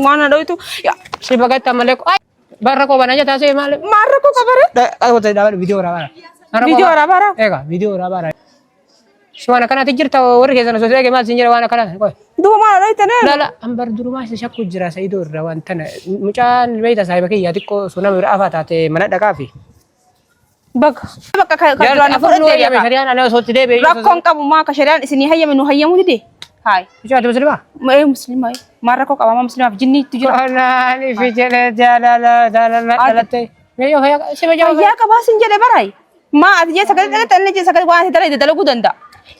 Waan na dhoytu. Yaa Si bagatta malee ay barra koo bana jetaa see maal. Maal rakkoo qabare? Dhaqoota dhaabadhu viidiyoo waraabaa. Viidiyoo waraabaa? Egaa viidiyoo waraabaa. Si waan akkanaatti jirta warri keessan osoo si eege maal siin jedha waan akkanaa. Qoy. Duuba maal na dhoytane? Lala an bar durumaa isa shakku jira Saidoo irra waan tana mucaan beeyta saahiba kiyyaa xiqqoo osoo nama bira afaa taate mana dhaqaafi. Baga. Bakka kan duraan na Afur nu fudhattee hayyame beekaa. shari'aan ana osoo itti deebi'e. Rakkoon qabu maa akka shari'aan isinii hayyame nu hayyamuu dide? Haay. Mucaa ati muslimaa? Ee musliima maal rakkoo qaba maa muslimaaf jinni itti jira. Qonaan ifi jedhe jaalala jaalala dhalatte. Meeyyoo fayyaa si fayyaa Fayyaa qabaa sin jedhe baraay. Maa ati jee sagalee dhalatte inni jee sagalee waan ati dalagde dalaguu danda'a.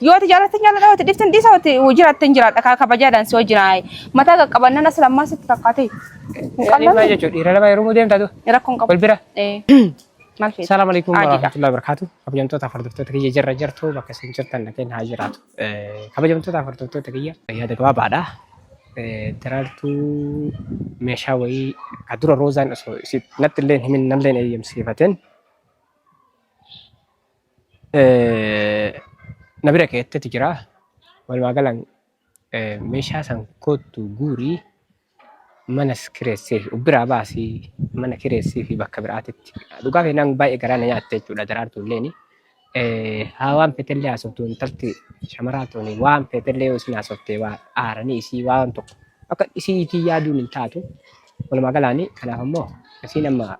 Yoo ati jaalatte jaaladha yoo ati dhifte dhiisa yoo ati jiraatte hin jiraadha kaa kabajaadhaan si wajjin haay. Mataa qaqqabannaan as lammaa sitti fakkaate. Hin Maal qallanne jechuudha dhiira lama yeroo deemta tu. rakkoon qabu. Wal bira. Ee maal feeta? Assalamu alaikum Adiidha. warahmatullahi wabarakatuh. Kabajamtoota hordoftoota kiyya jirra jirtu bakka isin jirtan nageen haa jiraatu. Kabajamtoota hordoftoota kiyya yaada gabaabaadha. Daraartuu meeshaa wayii ka dura roozaan osoo isin natti illee hin himin nallee hin eeyyamsiifatin na bira keetteti jira. Walumaa galan meeshaa san koottu guurii manas kireessee fi biraa baasii mana kireessee fi bakka biraatitti. Dhugaa feenaan baay'ee garaa na nyaatte jechuudha daraartuu illeen. Haa waan feetellee haasoftu intalti shamaraa tuni waan feetellee yoo isin haasofte waa aaranii isii waan tokko akka isii itii yaaduun hin taatu. Walumaa galaani kanaaf ammoo isiin amma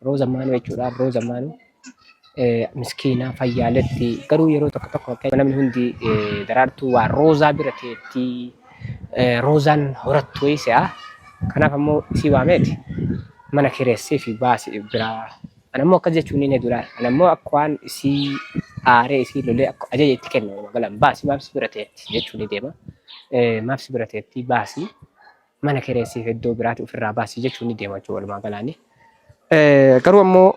Rooza Maanuu jechuudha. Rooza Maanuu miskiina fayyaaletti garuu yeroo tokko tokko fakkeenya namni hundi daraartuu waa roozaa bira teetti roozaan horattu wayii se'a. Kanaaf ammoo isii waameeti mana kireessee fi baasi biraa. Ana ammoo akkas jechuun ni hedduudha. Ana ammoo akka waan isii aaree isii lolee akka ajaja itti kenna walumaa galaan baasi maaf si bira teetti jechuun ni deema. Maaf si bira teetti baasi. Mana kireessiif iddoo biraati ofirraa baasi jechuun ni deema jechuudha walumaa galaani. Garuu ammoo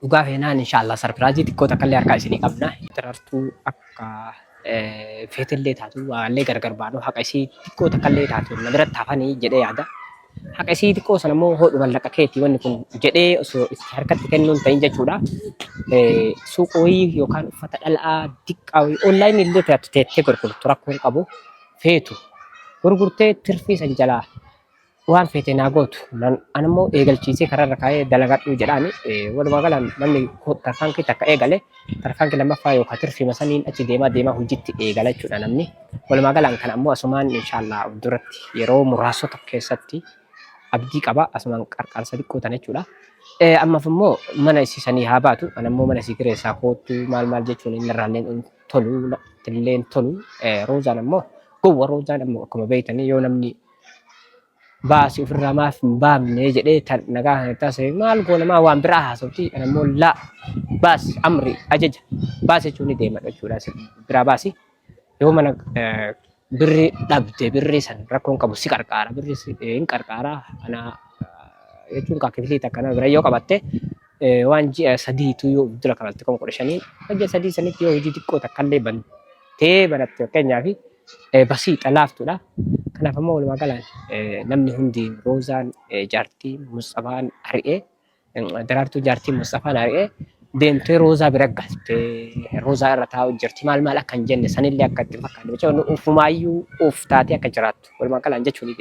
dhugaa feenaan inshaallah sarpiraazii xiqqoo takka illee harkaa isinii qabna. Darartuu akka feetellee taatu waallee gargar baanu haqa isii xiqqoo takka illee taatu na biratti hafanii jedhee yaada. Haqa isii xiqqoo sana immoo hodhu mallaqa keetii wanni kun jedhee osoo itti harkatti kennuun ta'in jechuudha. Suuqa wayii yookaan uffata dhalaa diqqaa wayii onlaayinii illee taatu teettee gurgurtu rakkoo hin qabu. Feetu gurgurtee tirfii san jalaa waan feete naa gootu nan an immoo eegalchiisee karaarra kaa'ee dalagadhuu jedhaani. Walumaa galaan namni tarkaankii takka eegale tarkaankii lammaffaa yookaan tirfiima saniin achi deemaa deemaa hojiitti eegala jechuudha namni. Walumaa galaan kana ammoo asumaan inshaallah of duratti yeroo muraasota keessatti abdii qaba asumaan qarqaarsa xiqqoo tana jechuudha. Ammaaf immoo mana isii sanii haa baatu an ammoo mana isii kireessaa koottu maal maal jechuun inni irraalleen tolu nattillee hin tolu. Roozaan ammoo gowwa. Roozaan ammoo akkuma beektanii yoo namni baasi ofirraa maaf hin baafne jedhee tan nagaa kana taasise maal goona maa waan biraa haasofti. Kan ammoo laa baasi amri ajaja baasi jechuun ni deema jechuudha. Biraa baasi yoo mana birri dhabde birri san rakkoon qabu si qarqaara birri hin qarqaara ana jechuun kaa kifilii takka nama bira yoo qabatte waan ji'a sadiitu yoo dura kafalte 15,000 ji'a sadii sanitti yoo hojii xiqqoo takkallee bantee banatte fakkeenyaaf basiixa laaftuudha. Kanaaf ammoo walumaa galaan namni hundi Roozaan jaartii Musxafaan ari'ee Daraartuu jaartii Musxafaan ari'ee deemtee Roozaa bira galtee Roozaa irra taa'u jirti maal maal akka hin jenne sanillee akka itti fakkaanne jechuun ufumaayyuu uf taatee akka jiraattu walumaa galaan jechuun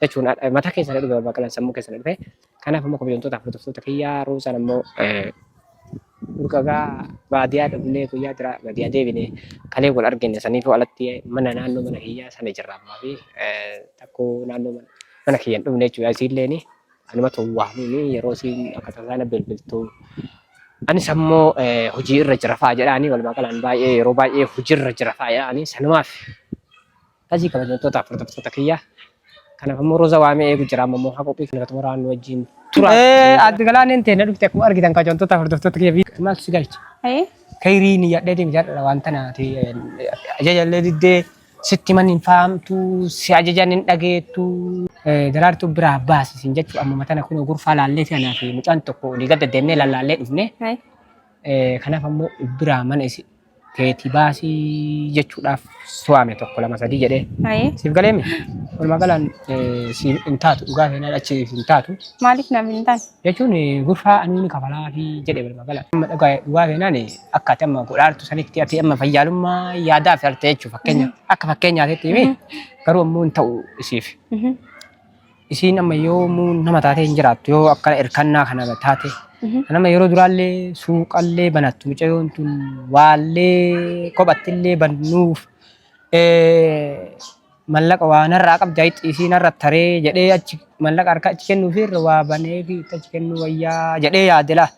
jechuun mataa keessa na dhufe walumaa galaan sammuu keessa na dhufe. Kanaaf ammoo kabajamtoota fi hordoftoota kiyyaa Roozaan ammoo urgagaa baadiyaa dhufnee guyyaa jira baadiyaa deebine kalee wal argine saniifuu alatti mana naannoo mana kiyyaa sana jirra ammaa fi takkoo naannoo mana kiyya hin dhufne jechuudha isiilleen anumatu waamuuni yeroo isiin akka tasaa na bilbiltu anis ammoo hojii irra jira fa'a jedhaanii walumaa galaan baay'ee yeroo baay'ee hojii irra jira fa'a jedhaanii sanumaaf Hajii kabajamtoota fi hordoftoota kiyya. Kanaaf ammoo Roza waamee eegu jira amma immoo haa qophii kana xumuraan nu wajjin tura. Addi galaaneen teenya dhufte akkuma argitan kabajamtoota fi hordoftoota kiyya maaltu si galche? Kayrii ni yadhee deemi jaalladha waan tanaati ajajallee diddee sitti man hin fahamtu si ajajan hin dhageettu. Daraartuu biraa baasi siin jechuu amma matana kun gurfaa laallee fi anaa fi mucaan tokko olii gad deddeemnee lallaallee dhufne. Kanaaf ammoo biraa mana isi teeti baasii jechuudhaaf si waame tokko lama sadii jedhee. Hayee. Siif galeemi? Walumaa galaan siif hin taatu dhugaa seenaan achi hin taatu. Maaliif naaf hin taane? Jechuun gurfaa anuu ni kafalaa fi jedhe walumaa galaan. Amma dhugaa dhugaa seenaan akka ati amma godhaartu sanitti ati amma fayyaalummaa yaadaa fi arte jechuudha fakkeenya akka fakkeenyaatitti himi garuu ammoo hin ta'u isiif. Isiin amma yoomuu nama taatee hin jiraattu yoo akkana irkannaa kana taate. Nama yeroo duraallee suuqallee banattu mucayyoon tun waallee kophattillee bannuuf mallaqa waa narraa qabdi hayxi isii narra taree jedhee achi mallaqa harka achi kennuu fi irra waa banee fi itti achi kennuu wayyaa jedhee yaade laa.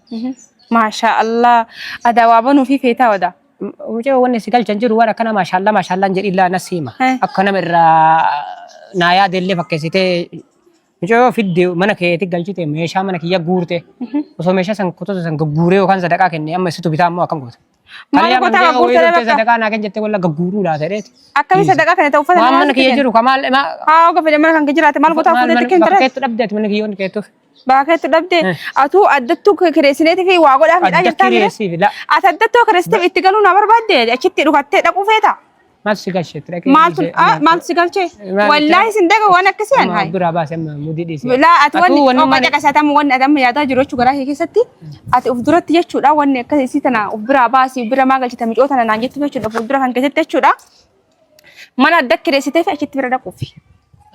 Maashaa Allah. Adaa waa banuu fi feetaa wadaa. Mucayyoo wanni si galchan jiru waan akkana maashaallaa maashaallaan jedhii laa nas hima. Akka nama irraa naa yaadellee fakkeessitee mucayyoo fidde mana keetti galchite meeshaa mana kiyya guurte osoo meeshaa san kutota san gagguuree yookaan sadaqaa kenne amma isitu bitaa ammoo akkam goota. Maal Kalee goota amma gagguurte wayii dhuftee bakka? sadaqaa naa kenni jettee walla gagguuruu laata jedheeti. Akkami sadaqaa kana ta'u uffata Waan namaa mana sitti kiyya kenna? jiru kamaal Haa oga fedhe mana kan kee jiraate maal goota uffata itti bakka kenna? keettu dhabde ati mana kiyyoon keettuuf. Bakka keettu dhabde atuu addattuu kireessineeti fi waa godhaaf midhaa Adda jirtaa mire? kireessiif la Ati addattoo kireessiteef itti galuu naa barbaadde achitti dhukattee dhaquu feeta? maal si galche itti dhaqee Maaltu dhiisee ah, maaltu si galchee? Maal Wallaahi sin daga waan akkasii an amma hayi. biraa baase amma mudii dhiisee. Laa ati wanni Atuu wanni oga mana caqasatamu wanni ati amma yaadaa jiru jechuu garaa kee keessatti ati of duratti jechuudha wanni akka isii tana of biraa baasii of bira maa galchita micoo tana naan jettu jechuudha of dura kan keessatti jechuudha. Mana adda kireessitee fi achitti bira dhaquufi.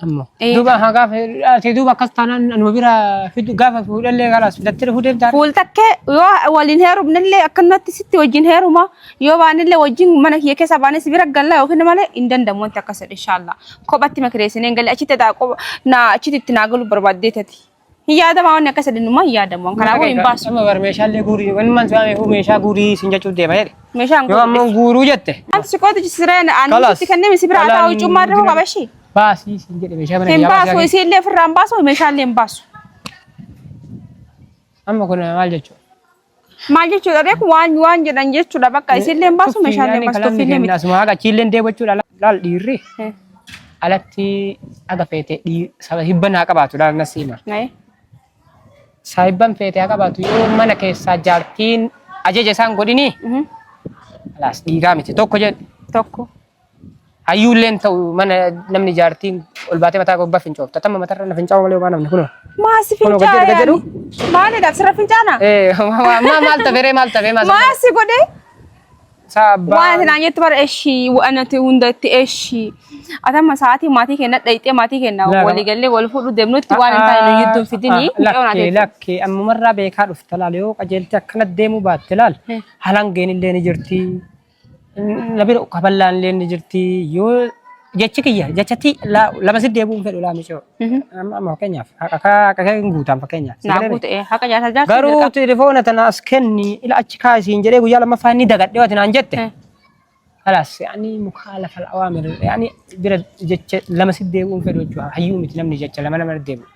Ammoo. Duuba haa gaafa ati duuba akkas taanaan anuma bira fidu gaafa fuudhallee kalaas fidattee dhufuu deemtaa. Fuul takkee yoo waliin heerumnellee akkanumatti sitti wajjin heeruma yoo baanellee wajjin mana kiyya keessa baanee si bira galla yookiin malee hin danda'amu wanti akkas jedhe inshallah. Kophatti ma kireessinee hin galle achitti naa achitti itti naa galu barbaaddee tati. Hin yaadamaa wanni akkas jedhe numaa hin yaadamu. Kanaafuu hin baasu. Amma bar meeshaalee guurii wanni man si'aame fu meeshaa guurii sin jechuuf deema jedhe. Meeshaan Yoo ammoo guuruu jette. Wanti si qooti sireen ani Kalaas. sitti kennee si bira taa'u cummaa irra qaba ishee. Baasii sin jedhe meeshaa mana Hin kiyyaa baasu baasii. isiillee ofirraa hin baasu meeshaallee hin baasu. Amma kun maal jechuudha? Maal jechuudha beeku waan waan jedhan jechuudha bakka isiillee hin baasu meeshaallee hin baasu tuffiillee miti. Asuma haga achiillee deemu jechuudha. Laal dhiirri alatti haga feete hibban haa qabaatu laal nasi hima. Saahibban feete haa qabaatu yoo mana keessaa jaartiin ajaja isaan godhini alaas dhiiraa miti tokko jedhu. Tokko. Hayyuulleen ta'u mana namni jaartiin ol baatee mataa gubbaa fincoofta. Tamma matarra na fincaa'u malee homaa namni kunoo. Maa si Kunoo gad jedhu gad jedhu. fincaa'aa? Maalidhaaf sirra fincaana? Eh, maal tafeeree maal tafee maal Maa si godhee? Saabaa. Waan ati naan jettu bara eshii waan ati hundatti eshii. Ati amma sa'aatii maatii keenya dhayxee maatii keenya Laa, walii gallee wal fuudhu deemnutti waan hin taane nu jidduun fidinii mucayyoo naa Lakkee teessu. lakkee ammumarraa beekaa dhufta laal yoo qajeelte akkana deemuu baatte laal halangeen illee ni jirti. Na bira kaballaan illee ni jirti. Yoo jechi kiyya jechatti lama si deebi'uun fedhu laa micoo. Amma amma fakkeenyaaf haqa haqa kee hin guutaan fakkeenyaaf. Si Naa galee guute haqa jaarsa jaarsa Garuu dirqama. telefoona tana as kenni ila achi kaasiin jedhee guyyaa lammaffaa inni dagadhee ati naan jette. Kalaas yaani mukaalafa al-awaamir yaani bira jecha lama si deebi'uun fedhu jechuudha. Hayyuu miti namni jecha lama nama deebi'u.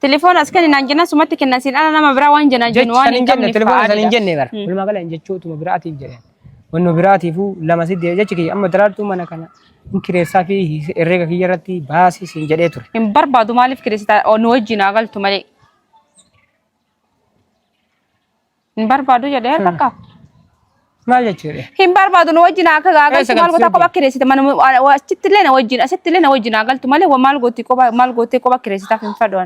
Telefoona as kenni naan jennaan sumatti kennan siin ala nama biraa waan jenna jennu Jecha waan san hin hin jenne qabneef telefoona san hin fa'aadha. jenne bara. Walumaa gala hin jechuutuma biraatiif jedheen. Wanno biraatiifuu lama si deebi'u jechi kiyya amma daraartuu mana kana hin kireessaa fi herreega kiyya irratti baasii siin jedhee ture. Hin barbaadu maaliif kireessita nu wajjin haa galtu malee. Hin barbaadu jedhee bakka. Maal jechuudha? Hin barbaadu nu wajjin akka haa galtu Eessa maal galti goota wajjin? kopha kireessita mana achitti illee na wajjin asitti illee na wajjin haa galtu malee maal gooti kopha maal gootee kopha kireessitaaf hin fedhu.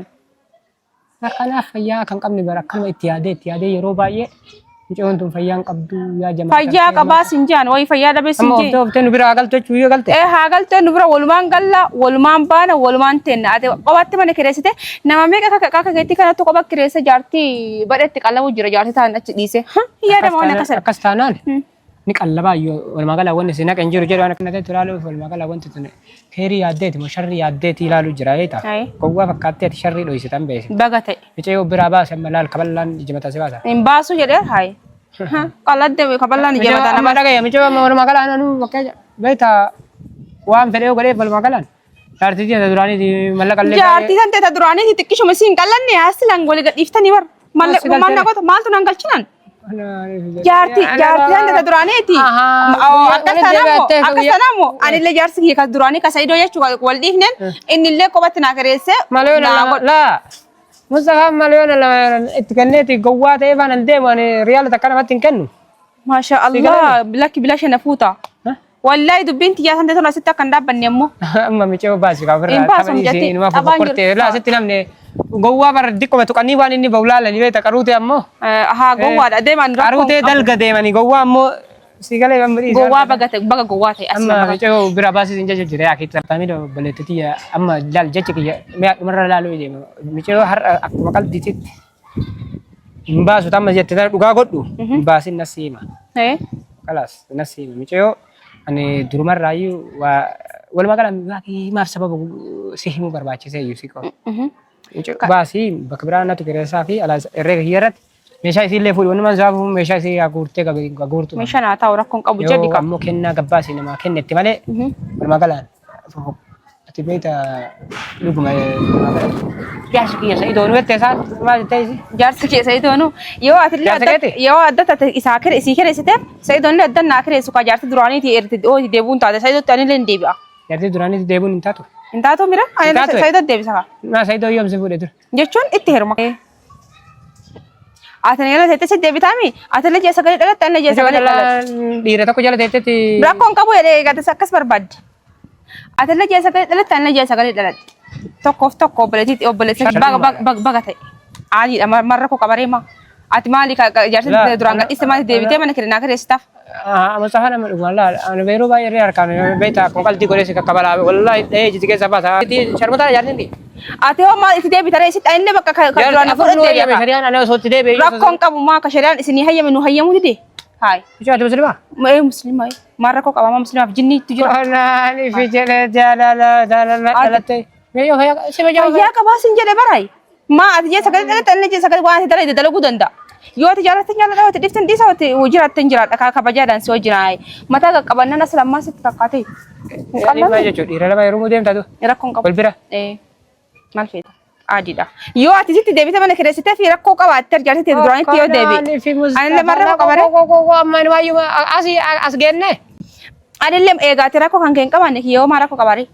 Kanaaf fayyaa kan qabne bara akkanuma itti yaadee itti yaadee yeroo baay'ee mucayyoon tun fayyaa hin qabdu yaa jamaa. Fayyaa qabaa sin jaan wayi fayyaa dhabee sin Amma jeen. oftee oftee nu biraa galtu jechuu yoo galte. Ee haa galtee nu bira walumaan galla walumaan baana walumaan teenna ati qobaatti mana kireessite nama meeqa akka akka keetti kanattu qoba kireesse jaartii badhetti qallabu jira jaartii ta'an achi dhiise. Yaadama waan akkas Akkas taanaan ni qallabaa iyyuu walumaa gala wanni si naqe hin jiru jedhu waan akkana ta'etu ilaaluuf walumaa gala wanti tun keerii yaaddeeti moo sharrii yaaddeeti ilaaluu jira eeta. Aye. Gowwaa fakkaattee ati sharrii dhoysitan beesi. Baga ta'e. Micee biraa baase amma laal kaballaan ija mataa si baasa. Hin baasu jedhee hayi. Qalladde kaballaan ija mataa Amma nama. dhagaya micee amma walumaa gala anuu fakkeenya beektaa waan fedhee godheef walumaa galaan jaartii tiyya duraanii mallaqa illee Jaartii san ta'e duraanii xixiqqishuma siin qallanne asilaan walii gadhiiftanii bar. Maal si Maal galchine? na goota maaltu naan galchinan? Jaartii jaartii san ta'e duraaniiti. Akkas taanaammoo akkas taanaammoo anillee jaarsi kiyya kan duraanii ka Saidoo jechuu wal dhiifneen innillee kophatti naa kireessee Maliyoona naa lama godhe. laa Mustafaan maliyoona lama itti kenneeti gowwaa ta'ee faana hin deemu ani riyaala takka namatti hin kennu. Maasha Allah lakki bilasha na fuuta. Wallaahi dubbiin tiyyaa san teessoon asitti akka hin dhaabbanne ammoo. Amma micoo baasi kaa ofirraa Hin baasu tapha dhiisee mucatti inumaa taphaan fofokortee jiru. laa asitti namni gowwaa bara diqqoma tuqanii waan inni bahu laalanii beekta qaruutee ammoo. Haa gowwaadha deemaan rakkoon Qaruutee qabu. dalga deemanii gowwaa ammoo si galee amma dhiisee. Gowwaa baga ta'e baga gowwaa ta'e asuma Amma baga. micoo bira baasii sin jecha jira yaa keetti tartaamii obboleettii tiyya amma laal jechi kiyya mi'a dhumarra laaluu deema micoo har'a akkuma qalbiititti hin baasu tamma jette tana dhugaa godhu hin baasin nasi hima. Kalaas nasi hima micoo ani durumarraayyuu waa walumaa gala maaf sababa si himuu barbaachisee iyyuu si qaba. Baasii bakka biraa natu kireessaa fi alaa herreega kiyya irratti meeshaa isiillee fuudhi wanni mansaa fuudhu meeshaa isii guurtee guurtu. Meeshaa naa taa'u rakkoon qabu jedhi Yoo qaba. ammoo kennaa gabbaasii namaa kennetti malee walumaa galaan ati beekta dhuguma walumaa galaan. Jaarsi kiyya sa'idoo nu jettee isaa maal jettee isii? Jaarsi kee Sa'idoonu yoo atillee Jaarsa adda keeti? yoo adda taate isaa kire isii kireessiteef Sa'idoonillee adda naa kireessu kaa jaarsi duraaniiti erti oo deebi'uun taate Sa'idootti anillee hin deebi'a. Jaarsi duraanitti deebi'uun hin taatu. Hin taatu mira Hin taatu. Sa'idootti deebisa kaa Maa sa'idoo yoom si fuudhe ture? jechuun itti heeruma. Ati na jala teessee si deebitaami atillee ji'a sagalee dhalatte anillee ji'a sagalee dhalatte. Dhiira tokko jala teessetti. Rakkoon qabu jedhee eegates akkas barbaadde. Atillee ji'a sagalee dhalatte anillee ji'a sagalee dhalatte. Tokkoof tokko obboleettii obboleessa baga baga baga ta'e. Aaliidha marra koo qabaree maa. Ati maali jaarsa Laa, duraan gadhiiste maali deebitee mana kee naa kireessitaaf. Mustafa nama dhuguma laa ani yeroo baay'ee irree harkaan beektaa akkuma qalbii godhee si kakkabalaa wallahi dhahee jiti keessa baasa. Sharmutaa jaartiin ti. Ati hoo maal itti deebitare isitti anillee bakka kan duraan Afur fuudhee nu hayyame deebi'a. shari'aan ani osoo itti deebi'e. Rakkoon qabu maa akka shari'aan isinii hayyame nu hayyamuu dide. Haay. Jechuun ati musliimaa? Ee musliimaa maal rakkoo qaba maa musliimaaf jinni itti jira. Qonnaan ifi jedhee jaalala jaalala dhalatte. Meeyyoo fayyaa si fayyaa Fayyaa qabaa sin jedhe baraay. Maa ati jee sagalee dhalatte anillee jee sagalee waan ati dalagde dalaguu danda'a. Yoo ati jaalatte jaaladha ati dhifte dhiisa ati jiraatte hin jiraadha kaa kabajaadhaan si wajjin haay. Mataa qaqqabannaan as lammaa sitti fakkaate. Hin Maal jechuudha dhiira lama yeroo deemta tu. Rakkoon qabu. Wal bira. Ee maal feeta? Adiidha. Yoo ati sitti deebite mana kireessitee fi rakkoo qabaatte jaarsitti duraanitti yoo deebi. Anillee maal rakkoo qabare? Amma waayyuma asii as geenne. Anillee eegaate rakkoo kan kee hin qabaanne yoo maal rakkoo qabare?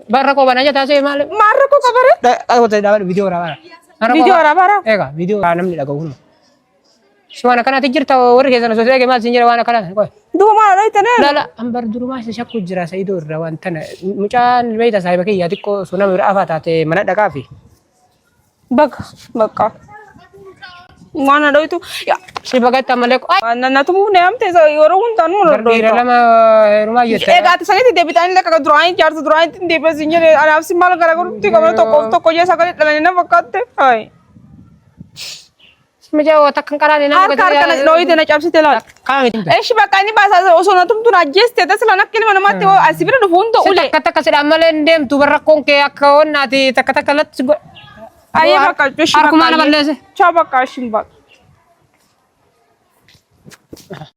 Barra koo banaa jetaa see maal? Maal rakkoo qabare? Dhaqoota dhaabadhu viidiyoo waraabaa. Viidiyoo waraabaa? Egaa viidiyoo namni dhaga'u kun. Si waan akkanaatti jirta warri keessan osoo eege maal siin jira waan akkanaa. Qoy. Duuba maal dhoytane? Lala ambar durumaa isa shakku jira Sa'idoo irra waan tana mucaan beeyta saahiba kiyyaa xiqqoo osoo nama bira afaa taate mana dhaqaafi. Baga bakka. Waan na dhoytu. Si bagatta malee Waan na tumuuf na yaamte yeroo hundaanuu na dhiira dhoyta. lama heerumaa jette. Egaa ati sanitti deebitanii lakka duraanii jaarsa duraanitti hin deebi'as hin jedhe anaaf si maal garaagarumti qabna tokkoof tokko jee sagalee dhalanii na fakkaatte. Hayi. Mucaa takka hin qaraane nama Harka harka na dhooyite na cabsite laal. Kaami. Eshi bakka inni baasaa osoo na tumtu na ajjeeste tasla nakki ilma namaatti hoo asi bira dhufu hunda Si ulee. takka takka sidhaan malee hin deemtu barra rakkoon kee akka onnaati takka takka latti si godha. Ayyee bakka eshi Harkumaa bakka. na balleesse. Chaa bakka ashin bakka.